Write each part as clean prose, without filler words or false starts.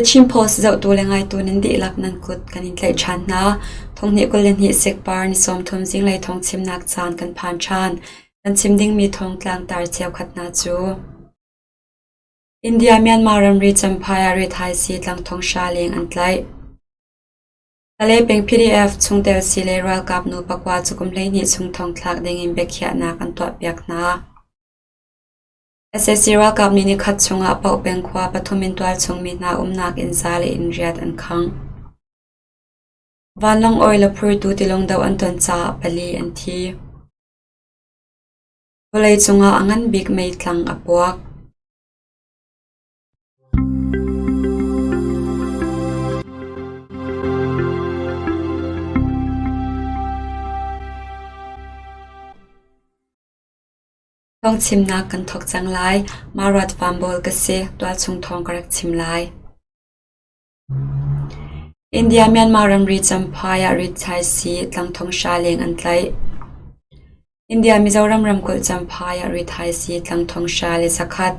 The Chin Post zohtu le ngaitu nan dihlak nan kut kan in tlaih ṭhan hna. Thonghnih 22 sikpar ni 30 zinglei thawngchimnak caan kan phan ṭhan. Kan chim dingmi thawngtlang tar cheukhat hna cu India-Myanmar ramri Champhai ah rithaisii tlangthong hra leng an tlaih. Kalay peng PDF chungtel si le ralkap nu pakua cu kum 12 chung thongthlak dingin biakhiahnak an tuahpiak hna. Sac ralkap nih nikhat chungah Paohpeng khua pathum in tualchung mi hna umnak inn za le inn riat an khangh. Vanlawng oil a phurtu tilawng doh an ton caah pali an thi. Vawleicung ah a ngan bik meitlang a puak. Thawngchimnak kan thawk cang lai. Marat Vanbawl ka si. Tualchung thawng ka rak chim lai. India-Myanmar ramri Champhai ah rithaisii tlangthong hra leng an tlaih. India-Mizoram ramkulh Champhai ah rithaisii tlangthong hra le zakhat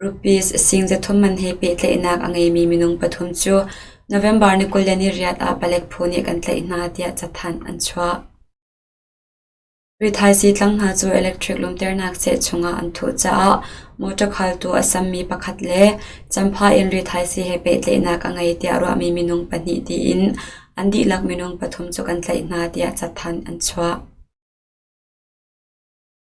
rupees sing 300 man he pehtlaihnak a ngeimi minung pathum cu November ni 28 ah palek phu nih kan tlaih hna tiah cathanh an chuah. Rithaisii tlang hna cu electric lumternak seh chungah an thuh caah mawṭaw khaltu a sammi pakhat le Champhai in rithaisii he pehtlaihnak a ngei tiah ruahmi minung pahnih tiin an dihlak minung pathum cu kan tlaih hna tiah cathanh an chuah.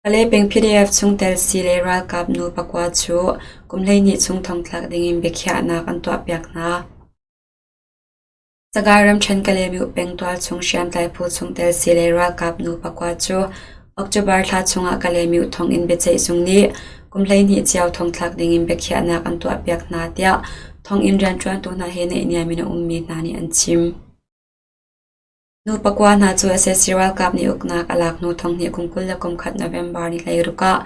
Kalay peng PDF chungtel si le ralkap nu pakua cu kum 12 chung thongthlak dingin biakhiahnak an tuahpiak hna. Sagaing ramṭhen Kalaymyo peng tualchung hriamtlai phu chungtel si le ralkap nu pakua cu October thla chungah Kalaymyo thonginn biaceihzung nih kum 12 cio thongthlak dingin biakhiahnak an tuahpiak hna tiah thonginn rianṭuantu hna he naihniam in a ummi hna nih an chim. Nu pakua hna cu sac ralkap nih uknak a lak hnu thonghnih kum 21 November ni 16 ah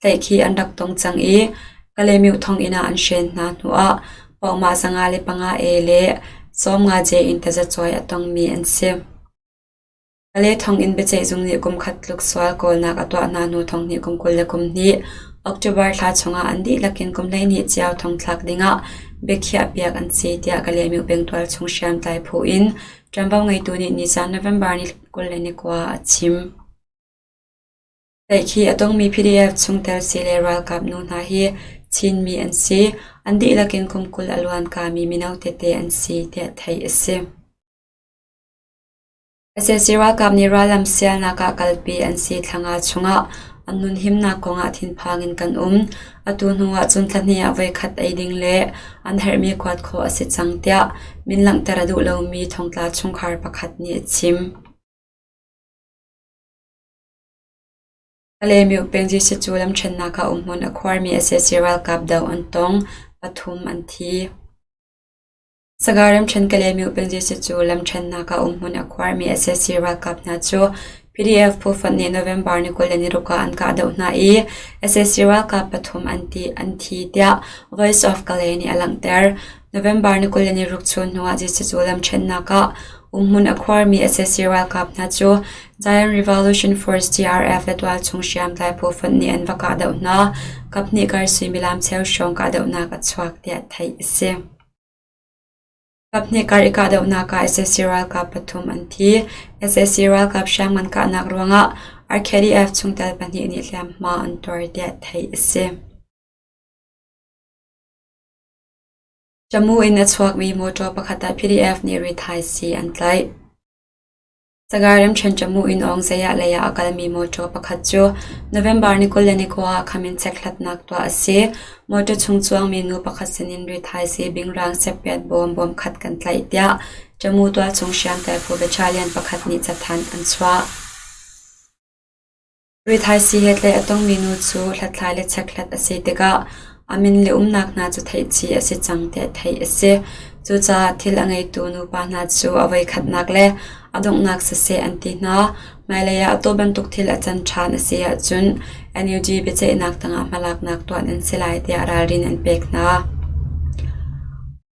Tlaihkhih an rak tong cang i Kalaymyo thonginn ah an hren hna hnuah pohmah 55 A le 90 J in tazacuai a tongmi an si. Kalay thonginn biaceihzung nih kum khat tluk sual kawlnak a tuah hna hnu thonghnih kum 22 October thla chungah an dihlak in kum 12 cio thongthlak dingah biakhiahpiak an si tiah Kalaymyo pengtual chung hriamtlai phu in ṭuanvo ngeitu nih nizan November ni 29 a chim. Tlaihkhih a tongmi PDF chungtel si le ralkap nu hna hi Chinmi an si. An dihlak in kum 20 a luankami mino tete an si tiah theih a si. Sac ralkap nih rallam sialnak ah kalpi an si thla nga chungah an nunhimnak kongah thinphang in kan um. Atu hnu ah cun thla hnih ah voikhat ei ding le an herhmi kuat khawh a si cang tiah min langhter a duh lomi thongtla chungkhar pakhat nih a chim. Kalaymyo peng cu lamṭhennak ah umhmun a khuarmi sac ralkap doh an tong, pathum an thi. Sagaing ramṭhen Kalaymyo peng cu lamṭhennak ah umhmun a khuarmi sac ralkap hna cu PDF phu fonh nih November ni 26 ah an kahdoh hna i sac ralkap pathum an thi tiah Voice of Kalay nih a langhter. November ni 26 chun hnuah cu lamṭhennak ah umhmun a khuarmi sac ralkap hna cu Zion Revolution Force (GRF) le tualchung hriamtlai phu fonh nih an va kahdoh hna. Kaphnih kar suimilam cheu hrawng kahdohnak a chuak tiah theih a si. Kaphnih kar i kahdohnak ah sac ralkap pathum an thi. Sac ralkap hriamngan kahnak ruangah RKDF chungtel pahnih nih hliamhma an tuar tiah theih a si. Tamu in a chuakmi mawṭaw pakhat ah PDF nih rithaisii an tlaih. Sagaing ramṭhen Tamu in Awngzei lei ah a kalmi mawṭaw pakhat cu November ni 29 ah kham in chekhlatnak tuah a si. Mawṭaw chung cuangmi nu pakhat sinin rithaisii bingrang seppiat bawm bawmkhat kan tlaih tiah Tamu tualchung hriamtlai phu battalion pakhat nih cathanh an chuah. Rithaisii he tlaih a tongmi nu cu hlathlai le chekhlat a si tikah a min le umnak hna cu theihchih a si cang tiah theih a si. Cucaah thil a ngeitu nupa hna cu a voikhatnak le a donghnak siseh an ti hna. Hmailei ah atu bantuk thil a can ṭhan a si ahcun NUG biaceihnak tangah hmalaknak tuah nan si lai tiah ralrin an pek hna.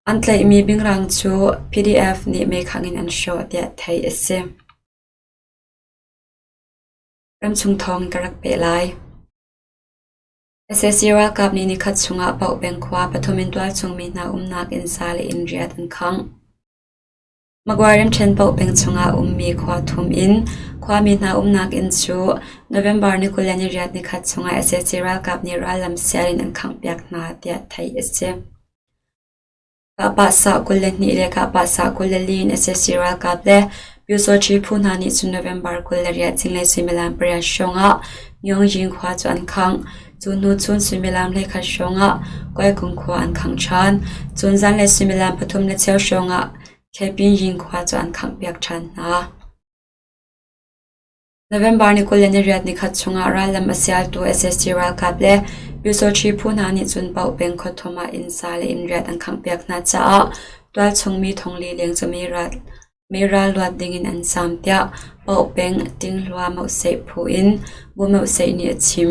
An tlaihmi bingrang cu PDF nih meikhangh in an hrawh tiah theih a si. Ramchung thawng ka rak peh lai. Sac ralkap nih nikhat chungah Paukpeng khua pathum in tualchung mi hna umnak innsa le inn riat an khangh. Magway ramṭhen Paukpeng chungah a ummi khua thum in khuami hna umnak inn cu November ni 28 nikhat chungah sac ralkap nih rallam sial in an khanghpiak hna tiah theih a si. Kahpah 22 le kahpah 24 in sac ralkap le Pyusawṭhi phu hna nih cun November 28 zinglei suimilam pariat hrawngah Myongying khua cu an khangh. Cu hnu chun suimilam 11 hrawngah Kuaikung khua an khangh ṭhan. Cun zanlei suimilam 3:15 hrawngah Khepinying khua cu an khanghpiak ṭhan hna. November ni 28 nikhat chungah rallam a sialtu sac ralkap le Pyusawṭhi phu hna nih cun Paukpeng khuathum ah innsa le innriat an khanghpiak hna caah tualchung mi thongli leng cu meiral luat dingin an zaam tiah Paukpeng Tinghlua Moseih phu in Bu Moseih nih a chim.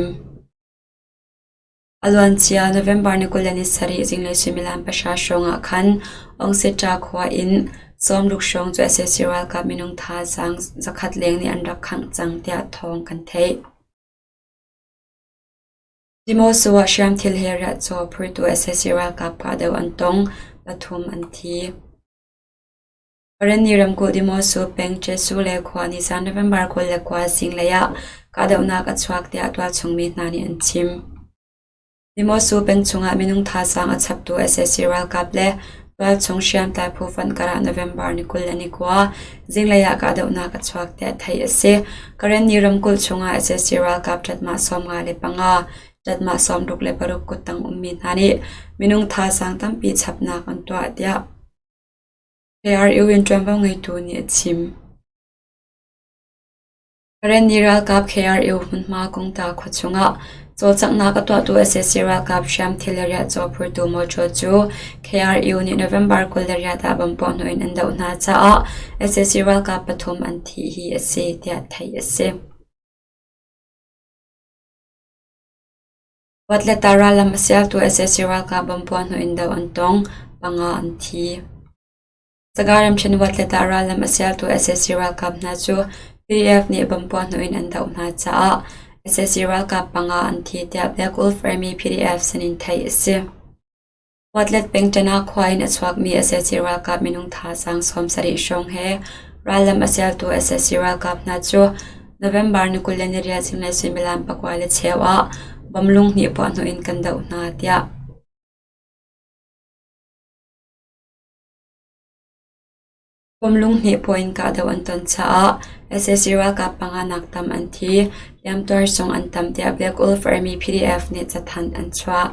A luancia November ni 27 zinglei suimilam pahra hrawng ah khan Aungsita khua in 60 hrawng cu sac ralkap minung thazaang 100 leng nih an rak khangh cang tiah thawng kan theih. Dimosu ah hriamthil he riahcaw phurtu sac ralkap kahdoh an tong, pathum an thi. Karenni ramkulh Dimosu peng Ṭesule khua nizaan November 29 zinglei ah kahdohnak a chuak tiah tualchung mi hna nih an chim. Dimosu peng chungah minung thazaang a chaptu sac ralkap le tualchung hriamtlai phu fonh karah November ni 29 zinglei ah kahdohnak a chuak tiah theih a si. Karenni ramkulh chungah sac ralkap ṭatmah 55, ṭatmah 66 kuttang ummi hna nih minung thazaang tampi chapnak an tuah tiah KRU in ṭuanvo ngeitu nih a chim. Karenni ralkap KRU hmunhma Kungta khua chungah cawlcanghnak a tuahtu sac ralkap hriamthil le riahcaw phurtu mawṭaw cu KRU nih November 28 ah bomb puahhnawh in an doh hna caah sac ralkap pathum an thih hi a si tiah theih a si. Watleta rallam a sialtu sac ralkap bomb puahhnawh in doh an tong, panga an thi. Sagaing ramṭhen Watleta rallam a sialtu sac ralkap hna cu PDF nih bomb puahhnawh in an doh hna caah sac ralkap panga an thi tiah Black Wolf Army PDF sinin theih a si. Watlet peng Ṭana khua in a chuakmi sac ralkap minung thazaang 70 hrawng he rallam a sialtu sac ralkap hna cu November ni 28 zinglei suimilam 9:15 ah bomb lunghnih puahhnawh in kan doh hna tiah Bomb lunghnih puah in kahdoh an ton caah sac ralkap panga nak tam an thi, hliamtuar zong an tam tiah Black Wolf Army PDF nih cathanh an chuah.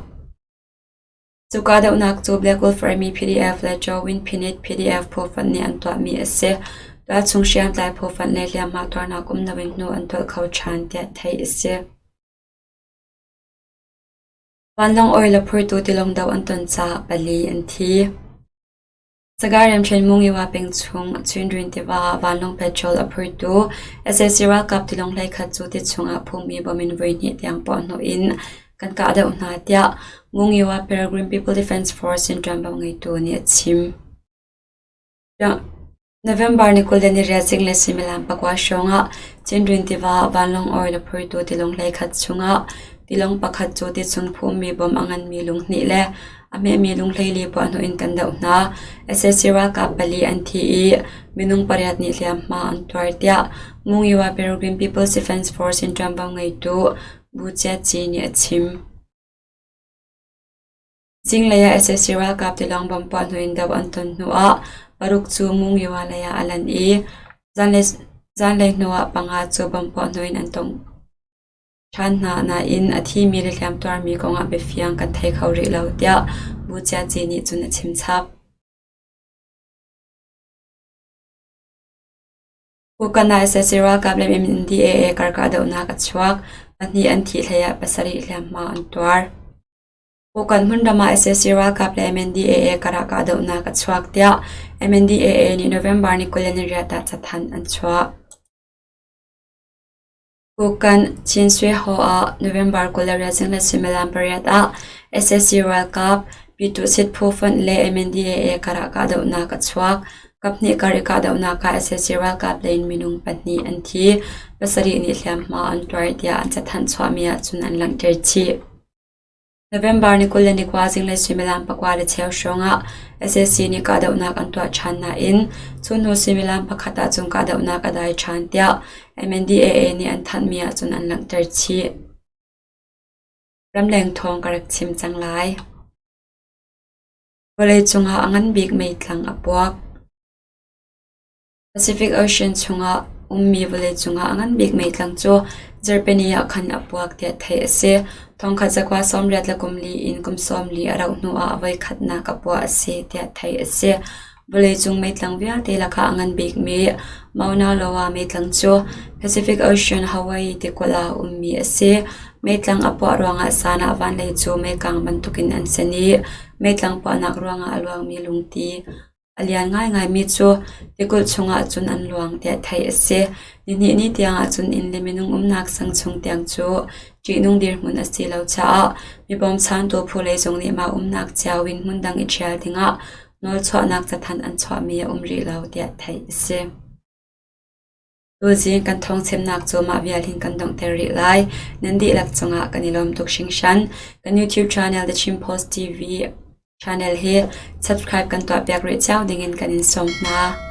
Cu kahdohnak cu Black Wolf Army PDF le Jowin Phinit PDF phu fonh nih an tuahmi a si. Tualchung hriamtlai phu fonh le hliamhma tuarnak um loin hnu an tolh kho ṭhan tiah theih a si. Vanlawng oil a phurtu tilawng doh an ton caah pali an thi. Sagaing ramṭhen Mungiwa peng chung Chinrin tiva ah vanlawng petrol a phurtu sac ralkap tilawng 11 cu ti chungah phummi bom in voihnih tiang puahhnawh in kan kahdoh hna tiah Mungiwa Peregrine People Defense Force in ṭuanvo ngeitu nih a chim. November ni 28 zinglei suimilam pakua hrawngah Chinrin tiva ah vanlawng oil a phurtu tilawng 11 chungah tilawng pakhat cu ti chung phummi bom a nganmi lunghnih le A hmemi lunghleili puahhnawh in kan doh hna. Sac ralkap pali an thi i minung pariat nih hliamhma an tuar tiah Mungiwa Peregrine People's Defense Force in ṭuanvo ngeitu Bu Ciaci nih a chim. Zinglei ah sac ralkap tilawng bomb puahhnawh in doh an ton hnuah paruk cu Mungiwa lei ah a lan i zanlei hnuah panga cu bomb puahhnawh in an tong. Ṭhan hna nain a thimi le hliamtuarmi kongah biafiang kan thei kho rih lo tiah Bu Ciaci nih cun a chimchap. Kukan ah sac ralkap le MNDAA kar kahdohnak a chuak. Pahnih an thih hleiah pasarih hliamhma an tuar. Kukan hmunram ah sac ralkap le MNDAA karah kahdohnak a chuak tiah MNDAA nih November ni 28 ah cathanh an chuah. Kukan Chin Swe Haw ah November 28 zinglei suimilam pariat ah sac ralkap Pyituhsit phu fonh le MNDAA karah kahdohnak a chuak. Kaphnih kar i kahdohnak ah sac ralkap lei in minung pahnih an thi, pasarih nih hliamhma an tuar tiah an cathanh chuahmi ahcun an langhter chih. November ni 24 zinglei suimilam 9:15 hrawngah sac nih kahdohnak an tuah ṭhan nain cu hnu suimilam pakhat ahcun kahdohnak a dai ṭhan tiah MNDAA nih an thanhmi ahcun an langhter chih. Ramleng thawng ka rak chim cang lai. Vawleicung ah a ngan bik meitlang a puak. Pacific Ocean chungah ummi vawleicung ah a ngan bik meitlang cu zarhpini ah khan a puak tiah theih a si. Thongkhat zakua 80 le kum li in kum 40 a rauh hnuah a voikhatnak a puah a si tiah theih a si. Vawleicung meitlang vialte lakah a ngan bikmi Mauna Loa meitlang cu Pacific Ocean Hawaii tikulh ah a ummi a si. Meitlang a puah ruangah san ah vanlei cu meikang bantukin an sen i meitlang puahnak ruangah a luangmi lungti A lian ngaingaimi cu tikulh chungah cun an luang tiah theih a si. Nihnih ni tiangah cun inn le minung umnak sang chung tiang cu ṭihnung dirhmun a si lo caah mi bawmchantu phu lei zong nih mah umnak cio in hmundang i ṭhial dingah nawlchuahnak cathanh an chuahmi a um rih lo tiah theih a si. Tuzing kan thawngchimnak cu mah vial hin kan donghter rih lai. Nan dihlak cungah kan i lawm tuk hringhran. Kan YouTube channel The Chin Post TV channel hi subscribe kan tuahpiak rih cio dingin kan in sawm hna.